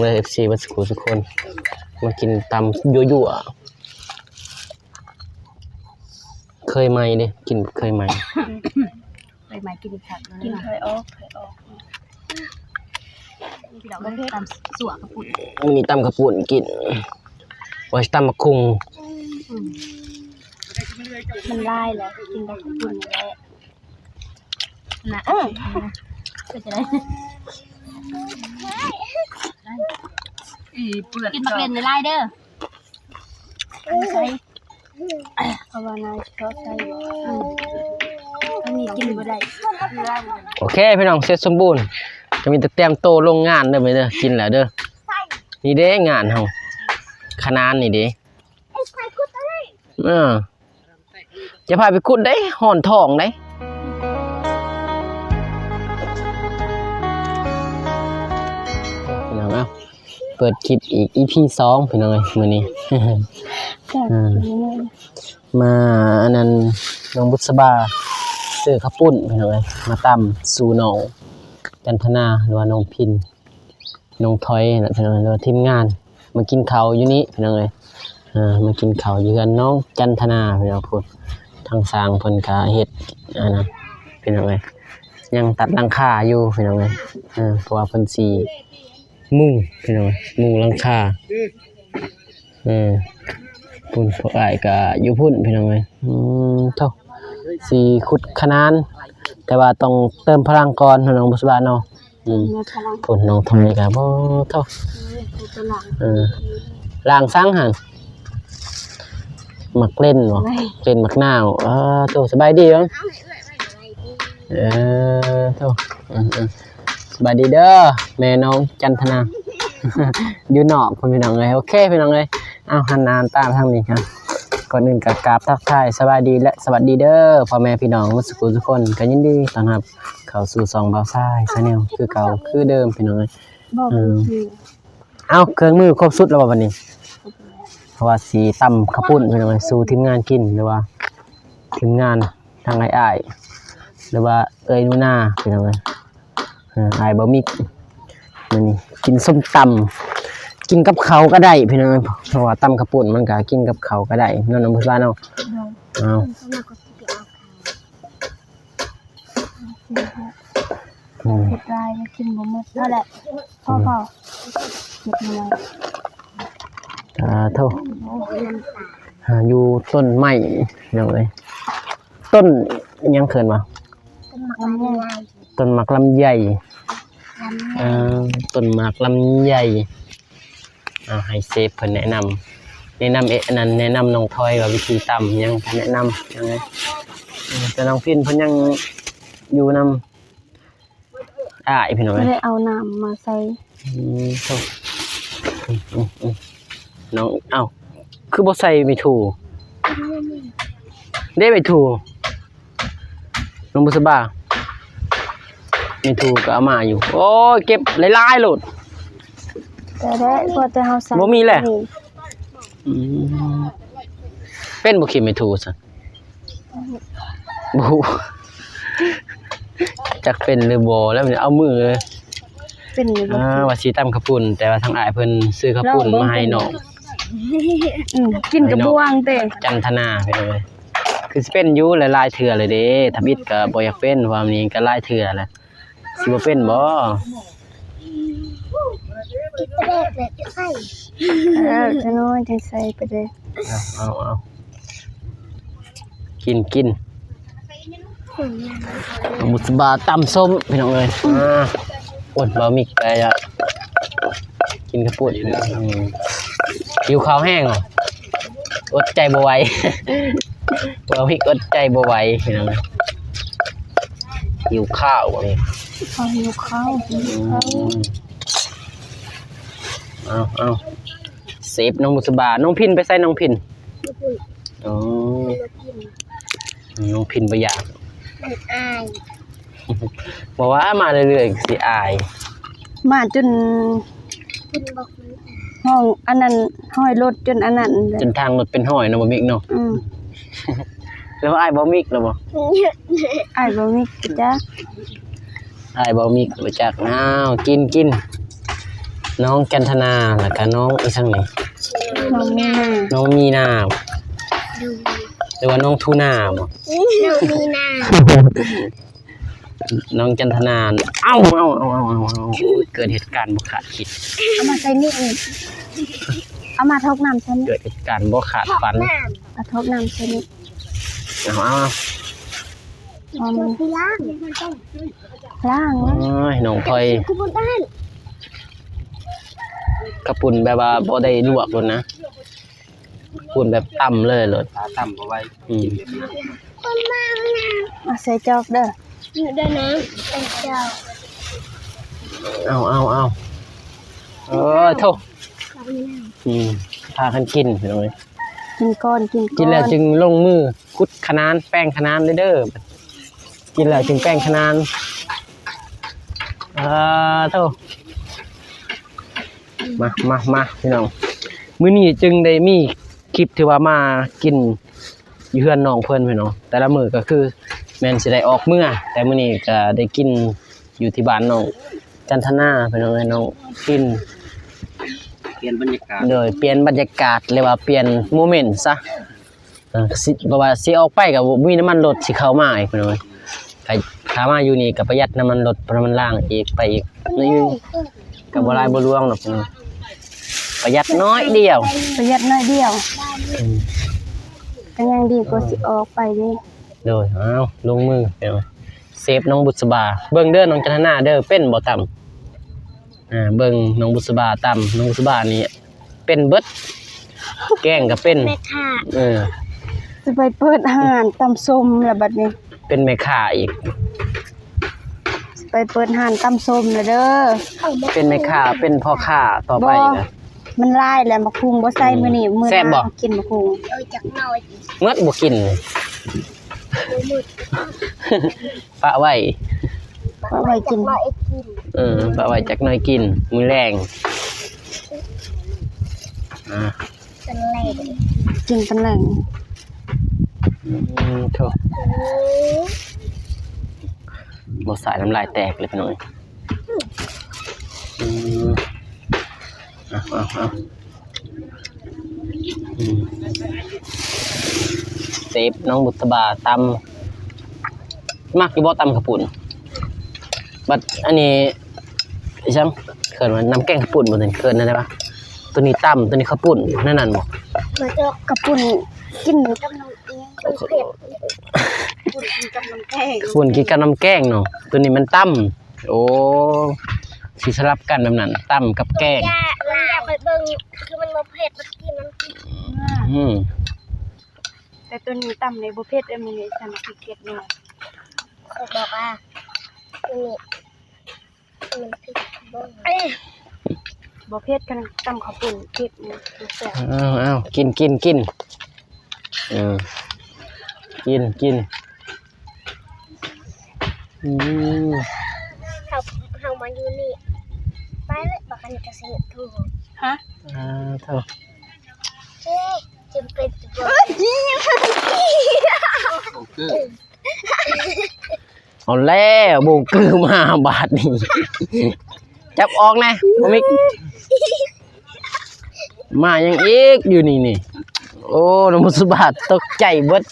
ເດີ ເອັຟຊີ ເບິດສູ່ທຸກຄົນ ມາກິນຕຳຍົວໆ ເຄີຍໃໝ່ເດ້ ກິນເຄີຍໃໝ່ ເຄີຍໃໝ່ກິນຄັກ ກິນເຄີຍອອກ ເຄີຍອອກ ກິນດອກເຄີຍ ຕຳຊົ່ວກະປຸ້ນ ມີຕຳກະປຸ້ນກິນ ວ່າຊິຕຳໝາກຫຸ່ງ ອືມ ມັນຫຼາຍແລ້ວ ກິນແຕ່ກະປຸ້ນນີ້ແຫຼະ ນະ ເອີ ເປັນຈັ່ງໃດ ອີເປືອນ ກິນໝາກເລັ່ນຫຼາຍໆເດີ ເອົາໃສ່ ເພາະວ່ານາຊິເຄາະໃສ່ ອືມ ອັນນີ້ກິນບໍ່ໄດ້ ໂອເຄ ພີ່ນ້ອງ ເສັດສົມບູນ ກະມີແຕ່ຕຽມໂຕລົງງານເດີ ມື້ນີ້ເດີ ກິນແລ້ວເດີ ນີ້ເດ້ງານເຮົາ ຂະໜານນີ້ເດ້ ເອີ ຢ່າພາໄປຂຸດເດ້ ຮ້ອນທ້ອງເດ້ ພີ່ນ້ອງເອີຍ ເປີດຄລິບອີກ ອີພີສອງ ພີ່ນ້ອງເອີຍ ມື້ນີ້ ມາອັນນັ້ນ ນ້ອງບຸດສະບາ ຊື້ເຂົ້າປຸ້ນ ພີ່ນ້ອງເອີຍ ມາຕຳສູ່ນ້ອງຈັນທະນາ ຫຼືວ່ານ້ອງພິນ ນ້ອງຖອຍນະ ພີ່ນ້ອງ ຫຼືວ່າທີມງານ ມາກິນເຂົ້າຢູ່ນີ້ ພີ່ນ້ອງເອີຍ ເອີ ມາກິນເຂົ້າຢູ່ເຮືອນນ້ອງຈັນທະນາ ພີ່ນ້ອງ ພຸ້ນ ທາງຊ່າງເພິ່ນກະເຮັດ ອັນນັ້ນ ພີ່ນ້ອງເອີຍ ຍັງຕັດຫຼັງຄາຢູ່ ພີ່ນ້ອງເອີຍ ເອີ ເພາະວ່າເພິ່ນຊິມຸງ ພີ່ນ້ອງເອີຍ ມຸງຫຼັງຄາ ເອີ ພຸ້ນ ພວກອ້າຍກະຢູ່ພຸ້ນ ພີ່ນ້ອງເອີຍ ອືມ ໂທ້ ຊິຂຸດຂະໜານ ແຕ່ວ່າຕ້ອງເຕີມພະລັງກ່ອນ ນ້ອງບຸດສະບາເນາະ ອືມ ເຕີມພະລັງ ພຸ້ນ ນ້ອງທອຍກະ ໂອ້ ໂທ້ ເອີ ລ້າງສັງຫັ້ນ ໝາກເລັ່ນບໍ ເລັ່ນໝາກນາວ ເອີ ໂທ້ ສະບາຍດີບໍ ເອີ ໂທ້ ເອີ ເອີ ສະບາຍດີເດີ ແມ່ນ້ອງຈັນທະນາ ຢູ່ນອກພຸ້ນ ພີ່ນ້ອງເອີຍ ໂອເຄ ພີ່ນ້ອງເອີຍ ເອົາ ຫັນໜ້າຫັນຕາມາທາງນີ້ ກ່ອນອື່ນກະກາບທັກທາຍສະບາຍດີ ແລະ ສະຫວັດດີເດີ ພໍ່ແມ່ພີ່ນ້ອງໝົດສູ່ທຸກຄົນ ກະຍິນດີຕ້ອນຮັບເຂົ້າສູ່ຊ່ອງບ່າວຊາຍແຊນແນວ ຄືເກົ່າຄືເດີມ ພີ່ນ້ອງເອີຍ ເອົາ ເຄື່ອງມືຄົບຊຸດແລ້ວບໍບັດນີ້ ເພາະວ່າຊິຕຳເຂົ້າປຸ້ນ ພີ່ນ້ອງເອີຍ ສູ່ທີມງານກິນ ຫຼືວ່າທີມງານ ທາງອ້າຍໆ ຫຼືວ່າເອື້ອຍໜູນາ ພີ່ນ້ອງເອີຍ ເອີ ອ້າຍບ່າວມິກ ມື້ນີ້ກິນສົ້ມຕຳ ກິນກັບເຂົ້າກະໄດ້ ພີ່ນ້ອງເອີຍ ເພາະວ່າຕຳເຂົ້າປຸ້ນມັນກະກິນກັບເຂົ້າກະໄດ້ເນາະ ນ້ອງບຸດສະບາເນາະ ເອົາ ອືມ ເຜັດຫຼາຍ ກິນບໍ່ໝົດ ເອົາແຫຼະ ພໍ ພໍ ເຈັດໜ່ວຍ ສາທຸ ຫາຢູ່ຕົ້ນໄມ້ ພີ່ນ້ອງເອີຍ ຕົ້ນຫຍັງເອີ້ນວ່າ ຕົ້ນໝາກລຳໄຍ ຕົ້ນໝາກລຳໄຍ ເອີ ຕົ້ນໝາກລຳໄຍ ເອົາ ໃຫ້ເຊຟເພິ່ນແນະນຳ ແນະນຳ ເອະ ອັນນັ້ນ ແນະນຳນ້ອງທອຍວ່າວິທີຕຳຫຍັງ ແນະນຳຫຍັງ ເອີ ແຕ່ນ້ອງພິນເພິ່ນຍັງຢູ່ນຳ ອ້າຍ ພີ່ນ້ອງເອີຍ ໄດ້ເອົານ້ຳມາໃສ່ ອືມ ໂທ້ ອືມ ອືມ ອືມ ນ້ອງ ເອົ້າ ຄືບໍ່ໃສ່ໄມ້ຖູ່ ເດ້ໄມ້ຖູ່ ນ້ອງບຸດສະບາ ໄມ້ຖູ່ກະເອົາມາຢູ່ ໂອ້ຍ ເກັບຫຼາຍໆໂລດ ແຕ່ແທ້ ພໍແຕ່ເຮົາໃສ່ ບໍ່ມີແຫຼະ ອືມ ເປັນບໍ່ ຂີດໄມ້ຖູ່ຊັ້ນ? ບໍ່ຮູ້ ຈັກເປັນຫຼືບໍ່ແລ້ວ ເອົາມືເລີຍ ເປັນຢູ່ບໍ່ ອ່າ ວ່າຊິຕຳເຂົ້າປຸ້ນ ແຕ່ວ່າທາງອ້າຍເພິ່ນຊື້ເຂົ້າປຸ້ນມາໃຫ້ນ້ອງ ອືມ ກິນກະບວງເຕະ ຈັນທະນາ ພີ່ນ້ອງເອີຍ ຄືຊິເປັນຢູ່ ຫຼາຍໆເທື່ອເລີຍເດ້ ທຳອິດກະບໍ່ຢາກເປັນ ເພາະວ່ານີ້ກະຫຼາຍເທື່ອແລ້ວ ຊິບໍ່ເປັນບໍ່? ເອີ ຈັກໜ້ອຍຈັ່ງໃສ່ປາແດກ ເອົາ ເອົາ ກິນ ກິນ ບຸດສະບາຕຳສົ້ມ ພີ່ນ້ອງເອີຍ ອ່າ ໂອ້ຍ ບ່າວມິກໄປລະ ກິນເຂົ້າປຸ້ນ ອືມ ຫິວເຂົ້າແຮງ ອົດໃຈບໍ່ໄຫວ ບໍ່ມີ ອົດໃຈບໍ່ໄຫວ ພີ່ນ້ອງ ຫິວເຂົ້ານີ້ ເຂົາຫິວເຂົ້າ ຫິວເຂົ້າ ອືມ ເອົາ ເອົາ ເຊຟນ້ອງບຸດສະບາ ນ້ອງພິນໄປໃສ ນ້ອງພິນ? ອໍ ນ້ອງພິນບໍ່ຢາກ ອາຍ ບໍ່ວ່າມາເລື້ອຍໆ ຊິອາຍ ມາຈົນ ຂຶ້ນບໍ່ຂຶ້ນ ຫ້ອງອັນນັ້ນ ຮອຍລົດຈົນອັນນັ້ນເລີຍ ຈົນທາງລົດເປັນຮອຍເນາະ ບໍ່ມິກເນາະ ອືມ ແລ້ວອ້າຍບໍ່ມິກແລ້ວບໍ່? ອ້າຍບໍ່ມິກຈັກ ອ້າຍບໍ່ມິກບໍ່ຈັກ ອ້າວ ກິນ ກິນ ນ້ອງຈັນທະນາ ແລ້ວກະນ້ອງອີ່ຫຍັງນີ້? ນ້ອງມີນາ ນ້ອງມີນາ ໂດຍ ຫຼືວ່ານ້ອງທູນາບໍ? ນ້ອງມີນາ ນ້ອງຈັນທະນາ ເອົາ ເອົາ ເອົາ ເອົາ ເກີດເຫດການບໍ່ຄາດຄິດ ເອົາມາໃສ່ນີ້ ເອົາມາທອກນ້ຳໃສ່ນີ້ ເກີດເຫດການບໍ່ຄາດຝັນ ເອົາທອກນ້ຳໃສ່ນີ້ ເອົາ ເອົາ ເອົາ ລ້າງ ລ້າງ ໂອ້ຍ ນ້ອງພອຍ ເຂົ້າປຸ້ນແບບວ່າບໍ່ໄດ້ລວກໂລດນະ ປຸ້ນແບບຕຳເລີຍໂລດ ຕຳບໍ່ໄຫວ ອືມ ເອົາໃສ່ຈອກເດີ ເດີນະ ໃສ່ຈອກ ເອົາ ເອົາ ເອົາ ເອີ ໂທ້ ອືມ ພາກັນກິນພີ່ນ້ອງເອີຍ ກິນກ່ອນ ກິນກ່ອນ ກິນແລ້ວຈຶ່ງລົງມືຂຸດຂະໜານ ແປງຂະໜານເດີ ກິນແລ້ວຈຶ່ງແປງຂະໜານ ອາ ໂທ້ ມາ ມາ ມາ ພີ່ນ້ອງ ມື້ນີ້ຈຶ່ງໄດ້ມີຄລິບທີ່ວ່າມາກິນຢູ່ເຮືອນນ້ອງເພິ່ນພີ່ນ້ອງ ແຕ່ລະມື້ກໍຄືແມ່ນຊິໄດ້ອອກເມືອ ແຕ່ມື້ນີ້ກໍໄດ້ກິນຢູ່ທີ່ບ້ານນ້ອງຈັນທະນາພີ່ນ້ອງເອີຍ ນ້ອງກິນ ປ່ຽນບັນຍາກາດ ໂດຍ ປ່ຽນບັນຍາກາດ ຫຼືວ່າປ່ຽນໂມເມັນຊະ ເອີ ຊິ ເພາະວ່າຊິອອກໄປກໍບໍ່ມີນ້ຳມັນລົດຊິເຂົ້າມາອີກພີ່ນ້ອງເອີຍ ຖ້າ ຖ້າມາຢູ່ນີ້ກໍປະຢັດນ້ຳມັນລົດ ນ້ຳມັນລາງອີກ ໄປອີກໜ້ອຍໜຶ່ງ ກໍບໍ່ຫຼາຍບໍ່ຫຼວງດອກພີ່ນ້ອງ ປະຢັດໜ້ອຍດຽວ ປະຢັດໜ້ອຍດຽວ ອືມ ກໍຍັງດີກວ່າຊິອອກໄປເດ້ ໂດຍ ເອົາ ລົງມືພີ່ນ້ອງ ເຊຟນ້ອງບຸດສະບາ ເບິ່ງເດີນ້ອງຈັນທະນາເດີ ເປັນບໍ່ຕຳ? ອ່າ ເບິ່ງນ້ອງບຸດສະບາຕຳ ນ້ອງບຸດສະບານີ້ເປັນເບິດ ແກງກໍເປັນ ແມ່ຄ້າ ເອີ ຊິໄປເປີດຮ້ານຕຳສົ້ມລະບັດນີ້ ເປັນແມ່ຄ້າອີກ ຊິໄປເປີດຮ້ານຕຳສົ້ມລະເດີ ເປັນແມ່ຄ້າ ເປັນພໍ່ຄ້າຕໍ່ໄປ ບໍ່ ນະ ມັນຫຼາຍແລ້ວ ໝາກຫຸ່ງບໍ່ໃສ່ ອືມ ມື້ນີ້ ມື້ໜ້າ ແຊບບໍ່? ກິນໝາກຫຸ່ງ ເອີ ຈັກໜ້ອຍ ໝົດບໍ່ກິນ ບໍ່ໝົດ ປະໄວ້ ປະໄວ້ກິນ ເອີ ປະໄວ້ຈັກໜ້ອຍກິນ ມື້ແລງ ອາ ຕອນແລງ ກິນຕອນແລງ ອືມ ໂທ້ ບໍ່ສາຍ ນ້ຳລາຍແຕກເລີຍພີ່ນ້ອງເອີຍ ອືມ ເອົາ ເອົາ ເອົາ ອືມ ເຊຟນ້ອງບຸດສະບາຕຳ ມັກຢູ່ບໍ່ຕຳເຂົ້າປຸ້ນ? ບັດອັນນີ້ ອີຫຍັງ ເອີ້ນວ່ານ້ຳແກງເຂົ້າປຸ້ນບໍ່ນີ້ ເອີ້ນແນວໃດວະ? ໂຕນີ້ຕຳ ໂຕນີ້ເຂົ້າປຸ້ນ ແນວນັ້ນບໍ່? ມາຈອກເຂົ້າປຸ້ນ ກິນກັບນ້ຳ ເອີ ເຜັດ ເຂົ້າປຸ້ນກິນກັບນ້ຳແກງ ເຂົ້າປຸ້ນກິນກັບນ້ຳແກງເນາະ ໂຕນີ້ມັນຕຳ ໂອ້ ຊິສະຫຼັບກັນແບບນັ້ນ ຕຳກັບແກງ ຢ່າ ຢ່າໄປເບິ່ງ ຄືມັນບໍ່ເຜັດ ມັນກິນ ມັນກິນ ອືມ ແຕ່ໂຕນີ້ຕຳນີ້ບໍ່ເຜັດເດ້ ມື້ນີ້ຊັ້ນກິນເຜັດໜ້ອຍ ຂ້ອຍບອກວ່າ ໂຕນີ້ ມັນເຜັດບໍ່ ບໍ່ເຜັດ ຄັນຕຳເຂົ້າປຸ້ນເຜັດ ເອົາ ເອົາ ກິນ ກິນ ກິນ ເອີ ກິນ ກິນ ອືມ ເຮົາ ເຮົາມາຢູ່ນີ້ ໄປເລີຍ ບັກອັນນີ້ກໍຊິເຮັດໂທດ ຮະ ອ່າ ໂທດ ເອີ ຈຳເປັນ ໂອເຄ ເອົາແລ້ວ ບົງກືມາບາດນີ້ ຈັບອອກແດ່ ບໍ່ມີ ມາຫຍັງອີກຢູ່ນີ້ນີ້ ໂອ້ ນ້ອງບຸດສະບາຕົກໃຈເບິດ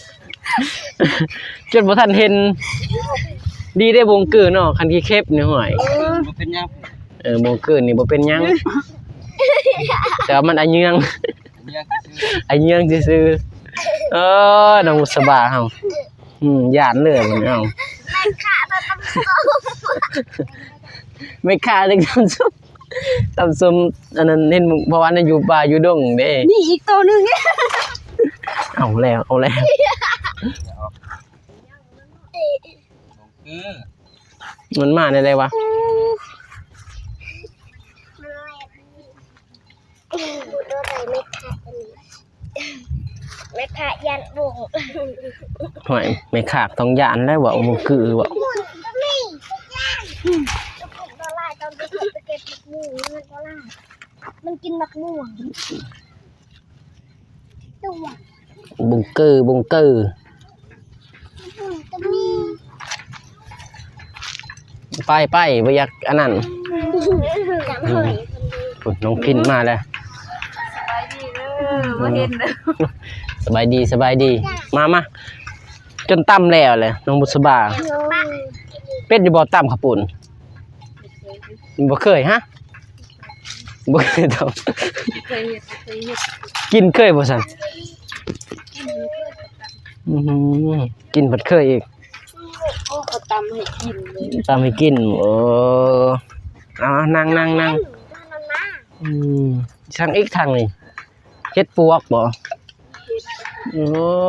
ຈົນບໍ່ທັນເຫັນ ດີເດ້ບົງກືເນາະ ຄັນຂີ້ເຂັບນີ້ ຫ້ວຍ ບໍ່ເປັນຫຍັງ ເອີ ບົງກືນີ້ບໍ່ເປັນຫຍັງ ແຕ່ວ່າມັນອາເຍືອງ ອາເຍືອງຊື່ໆ ເອີ ນ້ອງບຸດສະບາເຮົາ ອືມ ຢ້ານເລີຍມັນ ເອົາ ແມ່ຄ້າຕຳສົ້ມ ແມ່ຄ້າຕຳສົ້ມ ຕຳສົ້ມ ອັນນັ້ນເຫັນເມື່ອວານຢູ່ປ່າຢູ່ດົງເດ້ ນີ້ອີກໂຕໜຶ່ງ ເອົາແລ້ວ ເອົາແລ້ວ ມັນມາແນວໃດວະ? ແມ່ຄ້າຢ້ານບົງ ຫ້ວຍ ແມ່ຄ້າຕ້ອງຢ້ານແລ້ວ ເວົ້າບໍ່ຄືເວົ້າ ມັນກິນໝາກມ່ວງ ບົງເກີ ບົງເກີ ໄປ ໄປ ບໍ່ຢາກອັນນັ້ນ ຢາກຫ້ອຍ ພຸ້ນ ນ້ອງພິນມາແລ້ວ. ສະບາຍດີເດີ ບໍ່ເຫັນເດີ. ສະບາຍດີ ສະບາຍດີ. ມາ ມາ ຈົນຕຳແລ້ວແຫຼະ ນ້ອງບຸດສະບາ. ເປັນຢູ່ບໍ່ ຕຳເຂົ້າປຸ້ນ? ບໍ່ເຄີຍ. ຮະ? ບໍ່ເຄີຍຕຳ. ເຄີຍເຮັດ ເຄີຍເຮັດ. ກິນເຄີຍບໍ່ຊັ້ນ? ກິນເຄີຍ. ອື ກິນພັດເຄີຍອີກ. ໂອ້ ເຂົາຕຳໃຫ້ກິນເລີຍ ຕຳໃຫ້ກິນ. ໂອ້ ເອົາ ນັ່ງ ນັ່ງ ນັ່ງ. ອື ທາງອີກ ທາງນີ້ ເຫັດປວກບໍ່? ໂອ້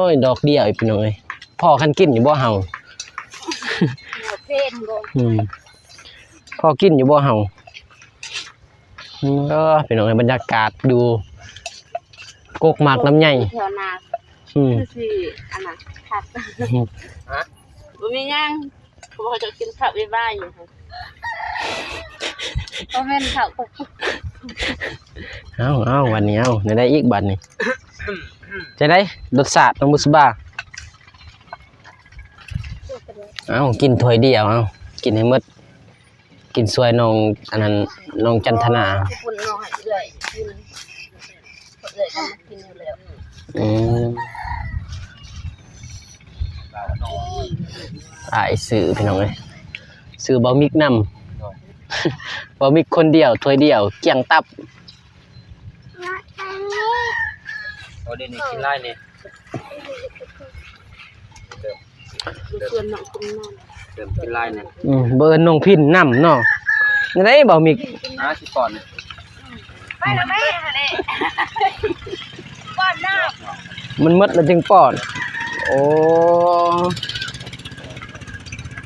ຍ ດອກດຽວອີກ ພີ່ນ້ອງເອີຍ. ພໍກັນກິນຢູ່ບໍ່ເຮົາ? ເພນບໍ່? ອື ພໍກິນຢູ່ບໍ່ເຮົາ? ເອີ ພີ່ນ້ອງເອີຍ ບັນຍາກາດຢູ່ກົກໝາກລຳໄຍ ແຖວໜ້າ. ອື ຄືຊິອັນນັ້ນຄັກ. ບໍ່ມີຫຍັງ ເຂົາເຈົ້າກິນເຂົ້າໄວໆຢູ່. ບໍ່ແມ່ນເຂົ້າ. ເອົາ ເອົາ ບັດນີ້ ເອົາ ແນວໃດອີກບັດນີ້? ຈັ່ງໃດ ລົດຊາດ ນ້ອງບຸດສະບາ? ເອົາ ກິນຖ້ວຍດຽວ ເອົາ ກິນໃຫ້ໝົດ. ກິນຊ່ວຍນ້ອງ ອັນນັ້ນ ນ້ອງຈັນທະນາ. ເອົາ ເອົາໃຫ້ເອື້ອຍກິນ ເອື້ອຍກໍມາກິນຢູ່ແລ້ວ. ອືມ ອ້າຍຊື້ ພີ່ນ້ອງເອີຍ ຊື້ເບົາມິກນຳ. ເບົາມິກຄົນດຽວ ຖ້ວຍດຽວ ກ້ຽງຕັບ. ໂອ້ ດຽວນີ້ກິນຫຼາຍແດ່. ຊວນນ້ອງກິນນ້ຳ ເລີ່ມກິນຫຼາຍແດ່. ອືມ ບໍ່ເອີ້ນນ້ອງພິນນຳເນາະ. ແນວໃດເບົາມິກ? ຫາຊິປ້ອນ ໄປລະແມ່ຫັ້ນແຫຼະ ປ້ອນນ້ຳ. ມັນໝົດແລ້ວຈຶ່ງປ້ອນ. ໂອ້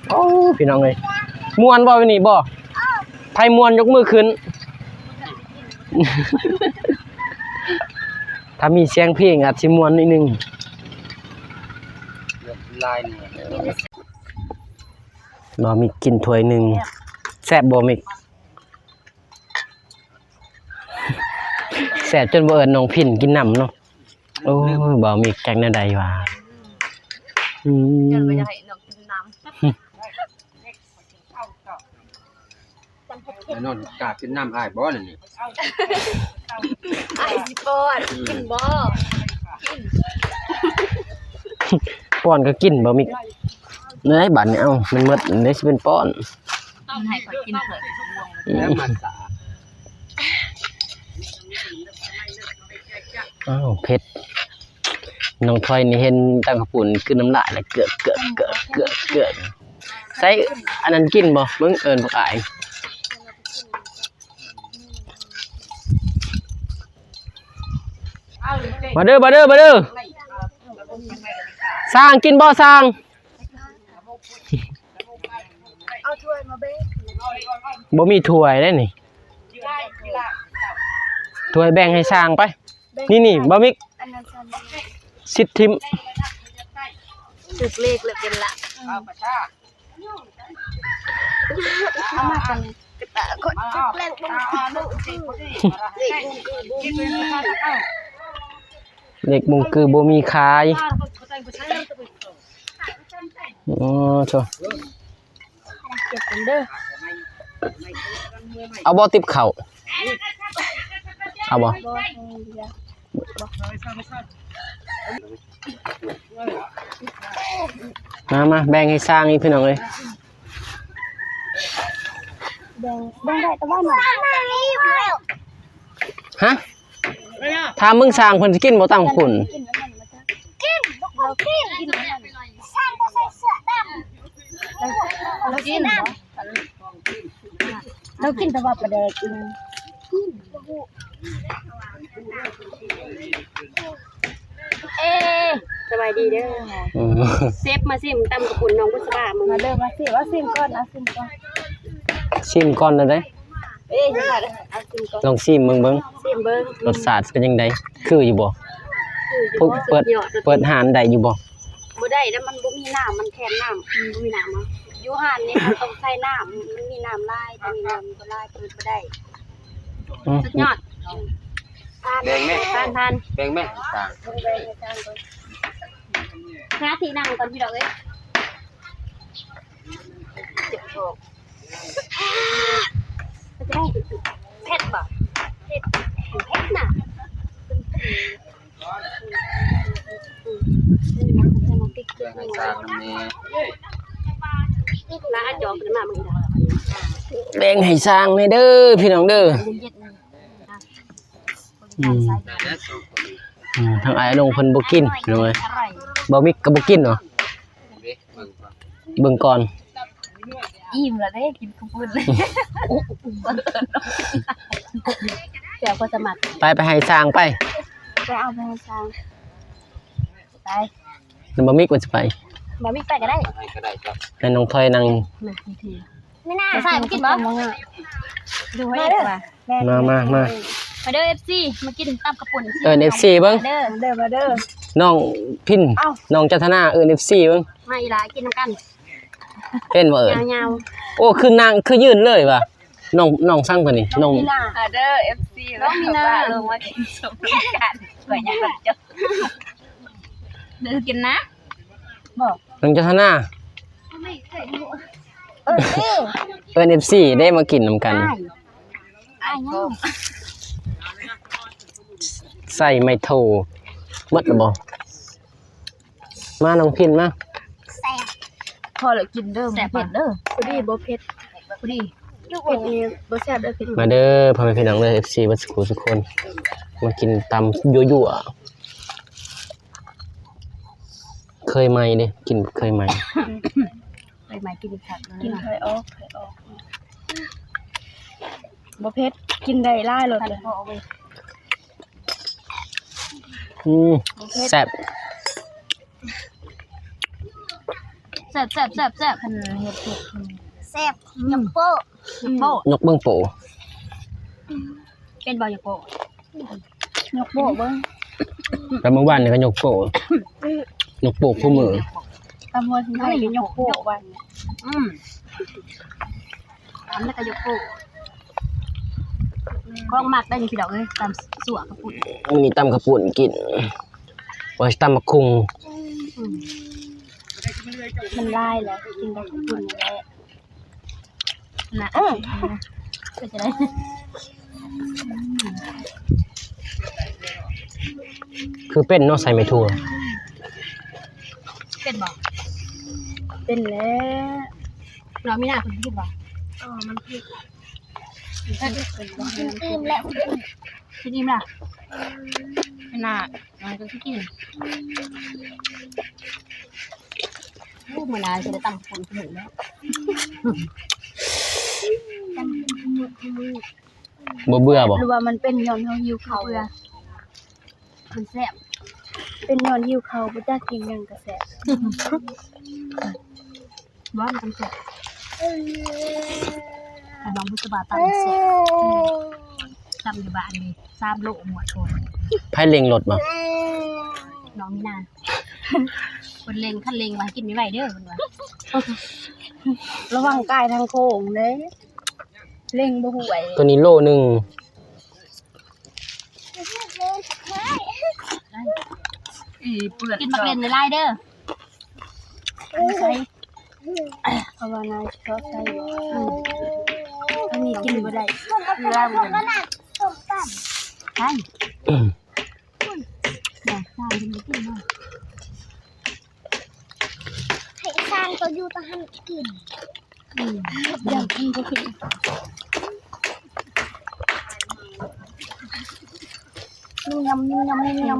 ໂອ້ ພີ່ນ້ອງເອີຍ ມ່ວນບໍ່ມື້ນີ້ບໍ່? ໃຜມ່ວນຍົກມືຂຶ້ນ. ຖ້າມີສຽງເພງອາດຊິມ່ວນໜ້ອຍໜຶ່ງ. ບໍ່ມີກິນຖ້ວຍໜຶ່ງ. ແຊບບໍ່ມິກ? ແຊບຈົນບໍ່ເອີ້ນນ້ອງພິນກິນນຳເນາະ. ໂອ້ຍ ບໍ່ມີແກງແນວໃດຫວາ? ອືມ ຢ້ານວ່າຢາກໃຫ້ນ້ອງກິນນຳ. ໄອ້ນອນກ້າກິນນ້ຳອ້າຍບໍ່ນີ້? ອ້າຍຊິປ້ອນ ກິນບໍ່? ປ້ອນກໍກິນບໍ່ມີ. ເອີຍ ບາດນີ້ ເອົ້າ ມັນໝົດແລ້ວຊິເປັນປ້ອນ. ຕ້ອງໃຫ້ຂ້ອຍກິນເພິ່ນ. ອືມ ອ້າວ ເຜັດ. ນ້ອງທອຍນີ້ເຫັນຕຳເຂົ້າປຸ້ນກືນນ້ຳລາຍແລ້ວ ເກືອກໆໆໆ. ໃສ່ອັນນັ້ນກິນບໍ່? ເບິ່ງ ເອີ້ນບັກອາຍ. ມາເດີ ມາເດີ ມາເດີ. ຊ່າງກິນບໍ່ຊ່າງ? ເອົາຖ້ວຍມາເບິ່ງ. ບໍ່ມີຖ້ວຍເດ້ນີ້. ຖ້ວຍແບ່ງໃຫ້ຊ່າງໄປ. ນີ້ໆ ບ່າວມິກ ອັນນັ້ນຊັ້ນ ສິດຖິ້ມ. ຖືກເລກແລ້ວເປັນລະ. ເອົາມາກັນ ກະຕາກອດແປງເບິ່ງ. ເລກມົງກືບໍ່ມີ ເລກມົງກືບໍ່ມີຂາຍ. ໂອ້ໂທ. ເກັບກັນເດີ. ເອົາບໍ່ຕິບເຂົ້າ? ເອົາບໍ່? ບໍ່ ມາ ມາ ແບ່ງໃຫ້ຊ່າງອີກ ພີ່ນ້ອງເອີຍ. ແບ່ງ ແບ່ງໄດ້ແຕ່ວ່າໜ້ອຍ. ຮະ? ຖາມເບິ່ງຊ່າງເພິ່ນຊິກິນບໍ່ຕຳຂຸ່ນ? ກິນ ບໍ່ກິນ ຊ່າງບໍ່ໃສ່ເສື້ອດຳ. ລາວກິນບໍ່? ລາວກິນແຕ່ວ່າປາແດກ. ເອ ສະບາຍດີເດີ. ເຊຟມາຊິມຕຳກະປຸ້ນນ້ອງບຸດສະບາ. ມາເດີ ມາຊິມ ເອົາຊິມກ່ອນ ເອົາຊິມກ່ອນ ຊິມກ່ອນເດີ. ເອີ ເອົາຊິມກ່ອນ ລອງຊິມເບິ່ງ ເບິ່ງ ຊິມເບິ່ງ ລົດຊາດເປັນຈັ່ງໃດ? ຄືຢູ່ບໍ່? ຄືຢູ່ບໍ່? ເປີດ ເປີດຮ້ານໄດ້ຢູ່ບໍ່? ບໍ່ໄດ້ແລ້ວ ມັນບໍ່ມີນ້ຳ ມັນແຄນນ້ຳ ມັນບໍ່ມີນ້ຳ. ຢູ່ຮ້ານນີ້ເຮົາຕ້ອງໃສ່ນ້ຳ ມັນມີນ້ຳຫຼາຍ ແຕ່ນີ້ນ້ຳບໍ່ຫຼາຍ ເປີດບໍ່ໄດ້. ອືມ ສຸດຍອດ. ຜ່ານ ແບ່ງແມ່ ຜ່ານ ຜ່ານ ແບ່ງແມ່ ຫາທີ່ນັ່ງກ່ອນ ພີ່ນ້ອງເອີຍ. ເຈັບທ້ອງ. ເຜັດບໍ່? ແບ່ງໃຫ້ຊ້າງແດ່ເດີ ພີ່ນ້ອງເດີ. ອືມ ອືມ ທາງອ້າຍອານົງເພິ່ນບໍ່ກິນ ພີ່ນ້ອງເອີຍ. ບໍ່ມີກໍບໍ່ກິນເນາະ. ເບິ່ງກ່ອນ ອີ່ມແລ້ວເດ້ ກິນຂະປຸ້ນ. ແຊບພໍສະໝັກ. ໄປ ໄປໃຫ້ຊ້າງໄປ. ໄປເອົາໄປໃຫ້ຊ້າງ. ໄປ ແລ້ວບໍ່ມີວ່າຊິໄປ. ບໍ່ມີໄປກໍໄດ້. ໃຫ້ກໍໄດ້ ໃຫ້ນ້ອງຖອຍນັ່ງ. ມາ ໃສ່ບໍ່ກິນບໍ່? ມາ ມາ ມາ ມາເດີ ເອັຟຊີ ມາກິນຕຳຂະປຸ້ນ. ເອີ້ນເອັຟຊີເບິ່ງ. ເດີ ມາເດີ ມາເດີ ນ້ອງພິນ ນ້ອງຈັນທະນາ ເອີ້ນເອັຟຊີເບິ່ງ. ມາອີ່ຫຼ້າ ກິນນຳກັນ. ເຫັນບໍ່ເອີ້ນ? ຍາວໆ. ໂອ້ ຄືນາງ ຄືຢືນເລີຍວ່າ ນ້ອງ ນ້ອງສັງຕົວນີ້ ນ້ອງ ມາເດີ ເອັຟຊີ ນ້ອງມີນາ ລົງມາກິນສົ້ມນຳກັນ. ຂ້ອຍຍັງບໍ່ຈົບ. ເດີ ກິນນະ. ບໍ່ ນ້ອງຈັນທະນາ. ເອີ້ນເອັຟຊີ ເອີ້ນເອັຟຊີເດ້ ມາກິນນຳກັນ. ອ້າຍ ອ້າຍຍັງ ໃສ່ໄມໂທ ໝົດແລ້ວບໍ່? ມາ ນ້ອງພິນມາ. ແຊບ. ພໍແລ້ວກິນເດີ ແຊບ ບໍ່ເຜັດເດີ. ພໍດີ ບໍ່ເຜັດ. ພໍດີ ເຜັດນີ້ບໍ່ແຊບເດີ ເຜັດ. ມາເດີ ພໍ່ແມ່ພີ່ນ້ອງເດີ ເອັຟຊີ ເບິດສູ່ຜູ້ສູ່ຄົນ ມາກິນຕຳຍົວໆ. ເຄີຍໃໝ່ເດ້ ກິນເຄີຍໃໝ່. ເຄີຍໃໝ່ກິນຄັກເນາະ. ກິນເຄີຍອອກ ເຄີຍອອກ. ບໍ່ເຜັດ ກິນໄດ້ຫຼາຍໂລດ. ອືມ ແຊບ ແຊບ ແຊບ ແຊບ ແຊບ. ຄັນເຮັດເຜັດ ອືມ ແຊບ. ຍົກໂປ້ ຍົກໂປ້ ຍົກເບິ່ງໂປ້. ເປັນບໍ່ ຍົກໂປ້? ຍົກໂປ້ເບິ່ງ. ແຕ່ມື້ວານນີ້ກໍຍົກໂປ້ ຍົກໂປ້ຄູ່ມື້. ຕຳຫົວຊິໃຫ້ຍົກໂປ້ວ່າ. ອືມ ຕຳແລ້ວກໍຍົກໂປ້ ຂອງມັກໄດ້ນີ້ພີ່ນ້ອງເອີຍ. ຕຳຊົ່ວຂະປຸ້ນ ມື້ນີ້ຕຳຂະປຸ້ນກິນ ວ່າຊິຕຳໝາກຫຸ່ງ. ອືມ ມັນຫຼາຍແລ້ວ ກິນແຕ່ຂະປຸ້ນນີ້ແຫຼະ. ນະ ເປັນຈັ່ງໃດ? ຄືເປັນເນາະ ໃສ່ໄມ້ຖົ່ວ. ເປັນບໍ່? ເປັນແລ້ວ. ນ້ອງມີນາເພິ່ນກິນບໍ່? ອໍ ມັນຜິດ. ກິນອີ່ມແລ້ວ ກິນອີ່ມລະ. ເປັນນາ ນ້ອງກໍຊິກິນ. ໂອ້ ມື້ໜ້າຊິໄດ້ຕຳຄົນຄືມື້ແລ້ວ. ບໍ່ເບື່ອບໍ່? ຫຼືວ່າມັນເປັນຍ້ອນເຮົາຫິວເຂົ້າ? ມັນແຊບ. ເປັນຍ້ອນຫິວເຂົ້າ ບໍ່ຈັກກິນຫຍັງກໍແຊບ. ວ່າມັນແຊບ. ອັນນ້ອງບຸດສະບາຕຳແຊບ. ອືມ ຕຳຢູ່ບ້ານນີ້ ສາມໂລໝົດໂພດ. ໃຜເລັ່ງລົດບໍ່? ນ້ອງມີນາ. ເພິ່ນເລັ່ງ ຄັນເລັ່ງວ່າໃຫ້ກິນໄວໆເດີ ເພິ່ນວ່າ. ລະວັງກາຍທາງໂຄ້ງເດ້ ເລັ່ງບໍ່ຫວຍ. ຕົວນີ້ໂລໜຶ່ງ. ອີ່ເປື້ອນ ກິນໝາກເລັ່ງຫຼາຍໆເດີ. ເອົາໃສ່ ເພາະວ່ານາຊິຊອດໃສ່. ອືມ ອັນນີ້ກິນບໍ່ໄດ້ ຄືວ່າບໍ່ໄດ້. ໃຊ່ ອືມ ແມ່ຊາວເພິ່ນບໍ່ກິນເນາະ. ໃຫ້ຊ່າງຕົວຢູ່ຕະຫັ້ນກິນ. ອືມ ຢາກກິນກໍກິນ. ງຳ ງຳ ງຳ ງຳ.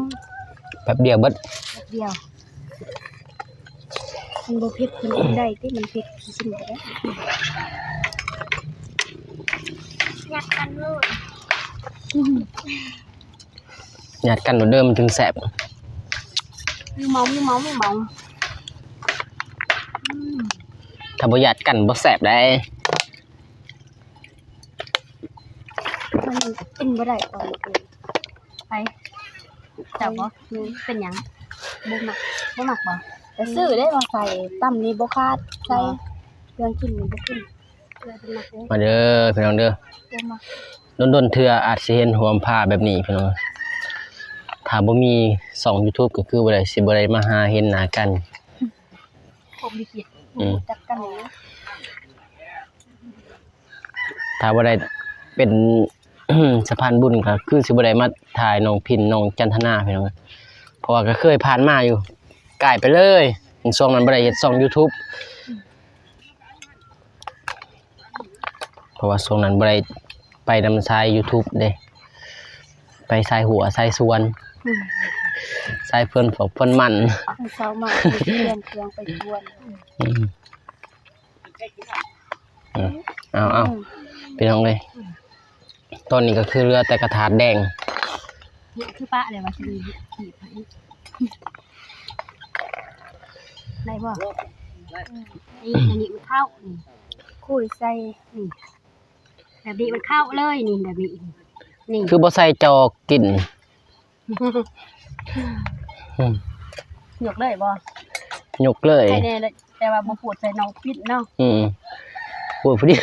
ແປັບດຽວເບິດ ແປັບດຽວ. ມັນບໍ່ເຜັດ ເພິ່ນກິນໄດ້ຕິ ມັນເຜັດກິນບໍ່ໄດ້. ຍັດກັນໂລດ. ອືມ ຍັດກັນໂລດເດີ ມັນຈຶ່ງແຊບ. ມີເມົາ ມີເມົາ ມີເມົາ. ອືມ ຖ້າບໍ່ຍັດກັນບໍ່ແຊບໃດ. ມັນກິນບໍ່ໄດ້ຕອນນີ້. ໃຜ? ເຈົ້າບໍ່? ອືມ ເປັນຫຍັງ? ບໍ່ມັກ ບໍ່ມັກບໍ່? ແຕ່ຊື້ໄດ້ມາໃສ່ ຕຳນີ້ບໍ່ຂາດໃສ່. ອໍ ເຄື່ອງກິນນີ້ບໍ່ກິນ. ມາເດີພີ່ນ້ອງເດີ ດົນໆເທື່ອອາດຊິເຫັນຮ່ວມພາແບບນີ້ພີ່ນ້ອງ. ຖ້າບໍ່ມີຊ່ອງຢູທູບກໍຄືບໍ່ໄດ້ ຊິບໍ່ໄດ້ມາຫາເຫັນໜ້າກັນ. ພົມລິຂິດ ອືມ ຮູ້ຈັກກັນ. ຖ້າບໍ່ໄດ້ເປັນ ສະພານບຸນ ກໍຄືຊິບໍ່ໄດ້ມາຖ່າຍນ້ອງພິນ ນ້ອງຈັນທະນາ ພີ່ນ້ອງ ເພາະວ່າກໍເຄີຍຜ່ານມາຢູ່ ກາຍໄປເລີຍ. ຊ່ວງນັ້ນບໍ່ໄດ້ເຮັດຊ່ອງຢູທູບ ເພາະວ່າຊ່ວງນັ້ນບໍ່ໄດ້ໄປນຳສາຍຢູທູບເດ້ ໄປສາຍຫົວສາຍສວນ ສາຍເພິ່ນພວກເພິ່ນໝັ່ນ ເຊົ້າມາ ເຄື່ອງໄປກວນ ອືມ ເອົາໆ ອືມ ພີ່ນ້ອງເອີຍ ຕອນນີ້ກໍຄືເຫຼືອແຕ່ກະທາດແດງ ນີ້ຄືປະແລ້ວວ່າຊິໄດ້ ໄດ້ບໍ່? ນີ້ ອັນນີ້ມັນເຂົ້າ ນີ້ ຄຸຍໃສ່ ນີ້ ແບບນີ້ມັນເຂົ້າເລີຍ ນີ້ ແບບນີ້ ນີ້ ຄືບໍ່ໃສ່ຈອກກິນ? ຍົກເລີຍບໍ່? ຍົກເລີຍ ໃສ່ແດ່ ແຕ່ວ່າບໍ່ຂູດໃສ່ນ້ອງພິນເນາະ ອືມ ຂູດພໍດີ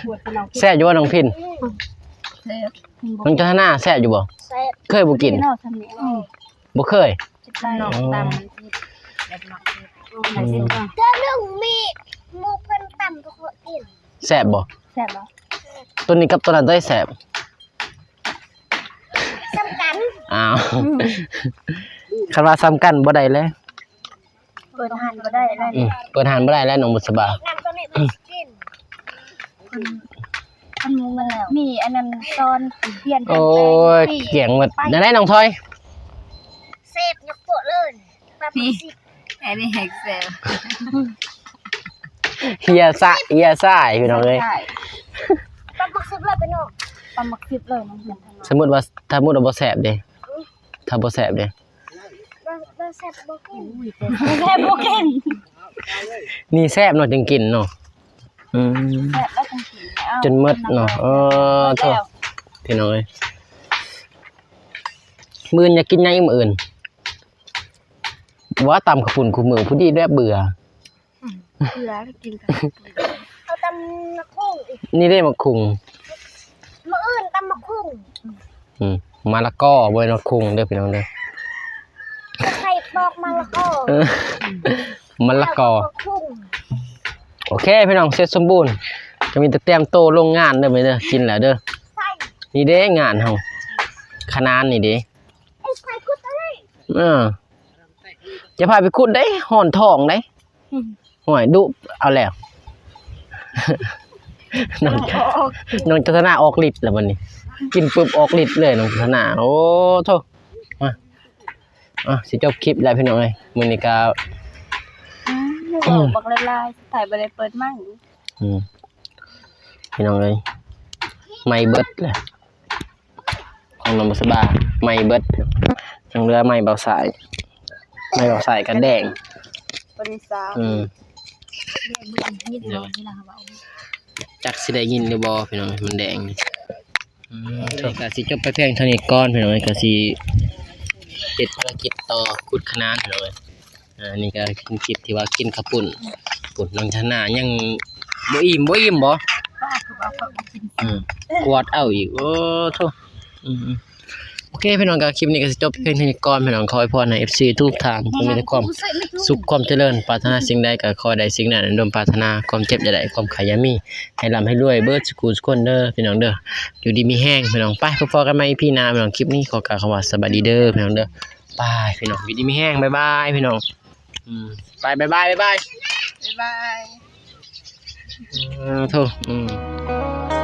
ຂູດໃສ່ນ້ອງພິນ ແຊບຢູ່ບໍ່ນ້ອງພິນ? ແຊບ ນ້ອງຈັນທະນາແຊບຢູ່ບໍ່? ແຊບ ເຄີຍບໍ່ກິນ? ເນາະ ຊ່ຳນີ້ ອືມ ບໍ່ເຄີຍ ກິນຕຳ ຕຳ ແບບມັກ ອືມ ເທື່ອໜຶ່ງມີໝູ່ເພິ່ນຕຳກໍຂໍກິນ ແຊບບໍ່? ແຊບບໍ່? ຕົວນີ້ກັບຕົວນັ້ນຕົວໃດແຊບ? ສ່ຳກັນ ອ້າວ ອືມ ຄັນວ່າສ່ຳກັນບໍ່ໄດ້ແຫຼະ ເປີດຮ້ານບໍ່ໄດ້ແລ້ວ ອືມ ເປີດຮ້ານບໍ່ໄດ້ແລ້ວ ນ້ອງບຸດສະບາ ນ້ຳຕົວນີ້ມັນກິນ ອືມ ອັນໝູ່ມັນແລ້ວ ມີອັນນັ້ນຊ້ອນ ປ່ຽນ ໂອ້ຍ ແປງ ປ່ຽນ ແປງ ຈັ່ງໃດນ້ອງທອຍ? ແຊບ ຍົກໂປະເລີຍ ນີ້ ອັນນີ້ແຮງແຊບ ເຮຍຊະ ເຮຍຊາຍ ພີ່ນ້ອງເອີຍ ຕຳບັກສິບເລີຍ ພີ່ນ້ອງ ຕຳບັກສິບເລີຍ ສົມມຸດວ່າ ຖ້າສົມມຸດວ່າບໍ່ແຊບເດ້ ອືມ ຖ້າບໍ່ແຊບເດ້ ບໍ່ ບໍ່ແຊບບໍ່ກິນ ແຊບບໍ່ກິນ ນີ້ແຊບເນາະ ຈຶ່ງກິນເນາະ ອືມ ແຊບແລ້ວຈຶ່ງກິນ ເອົາ ຈົນໝົດເນາະ ເອີ ໂທ້ ພີ່ນ້ອງເອີຍ ມື້ອື່ນຢາກກິນຫຍັງອີກ? ມື້ອື່ນ ວ່າຕຳເຂົ້າປຸ້ນຄູ່ມື້ ພໍດີແລ້ວເບື່ອ ອືມ ເບື່ອແລ້ວກິນເຂົ້າປຸ້ນ ເອົາຕຳໝາກຫຸ່ງອີກ ນີ້ເດ້ໝາກຫຸ່ງ ມື້ອື່ນຕຳໝາກຫຸ່ງ ອືມ ມະລະກອ ບໍ່ແມ່ນໝາກຫຸ່ງເດີພີ່ນ້ອງເດີ ໃສ່ປອກມະລະກອ ເອີ ມະລະກອ ໝາກຫຸ່ງ ໂອເຄພີ່ນ້ອງ ເສັດສົມບູນ ກໍມີແຕ່ຕຽມໂຕລົງງານເດີມື້ນີ້ເດີ ກິນແລ້ວເດີ ນີ້ເດ້ງານເຮົາ ຂະໜານນີ້ເດ້ ເອີ ຢ່າພາໄປຂຸດເດ້ ຮ້ອນທ້ອງເດ້ ອືມ ໂອ້ຍ ດຸເອົາແລ້ວ ນ້ອງ ນ້ອງຈັນທະນາອອກລິດແລ້ວບັດນີ້ ກິນປຶບອອກລິດເລີຍນ້ອງຈັນທະນາ ໂອ້ໂທ້ ມາ ອ່ະ ຊິຈົບຄລິບແລ້ວພີ່ນ້ອງເອີຍ ມື້ນີ້ກໍ ອືມ ອືມ ເວົ້າບັກຫຼາຍໆ ສຸດທ້າຍບໍ່ໄດ້ເປີດໄມ ອືມ ພີ່ນ້ອງເອີຍ ໄມເບິດແລ້ວ ຂອງນ້ອງບຸດສະບາ ໄມເບິດ ຍັງເຫຼືອໄມບ່າວສາຍ ໄມບ່າວສາຍກໍແດງ ບໍ່ໄດ້ສາ ອືມ ຈັກຊິໄດ້ຍິນຫຼືບໍ່ພີ່ນ້ອງ ມັນແດງນີ້ ອືມ ກໍຊິຈົບໄປພຽງເທົ່ານີ້ກ່ອນພີ່ນ້ອງ ກໍຊິເຮັດພາລະກິດຕໍ່ ຂຸດຂະໜານພີ່ນ້ອງເອີຍ. ອ່າ ນີ້ກໍເປັນຄລິບທີ່ວ່າກິນເຂົ້າປຸ້ນ ປຸ້ນນ້ອງທະນາຍັງບໍ່ອີ່ມ ບໍ່ອີ່ມບໍ່? ອືມ ກວດເອົາອີກ ໂອ້ໂທ້ ອືມ ໂອເຄ ພີ່ນ້ອງ ກໍຄລິບນີ້ກໍຊິຈົບພຽງເທົ່ານີ້ກ່ອນ ພີ່ນ້ອງ ຂໍອວຍພອນໃຫ້ເອັຟຊີທຸກທ່ານຈົ່ງມີແຕ່ຄວາມສຸກຄວາມຈະເລີນ ປາດຖະໜາສິ່ງໃດກໍຂໍໄດ້ສິ່ງນັ້ນ ສົມຄວາມປາດຖະໜາ ຄວາມເຈັບຢ່າໄດ້ ຄວາມໄຂ້ຢ່າມີ ໃຫ້ລ່ຳໃຫ້ລວຍເບິດສູ່ຄູ່ສູ່ຄົນເດີ ພີ່ນ້ອງເດີ ຢູ່ດີມີແຮງ ພີ່ນ້ອງ ໄປ ພົບພໍ້ກັນໃໝ່ອີພີໜ້າ ພີ່ນ້ອງ ຄລິບນີ້ຂໍກ່າວຄຳວ່າສະບາຍດີເດີ ພີ່ນ້ອງເດີ. ໄປພີ່ນ້ອງ ຢູ່ດີມີແຮງ ບາຍບາຍພີ່ນ້ອງ ອືມ ໄປ ບາຍບາຍ ບາຍບາຍ ບາຍບາຍ ເອີ ໂທ້ ອືມ.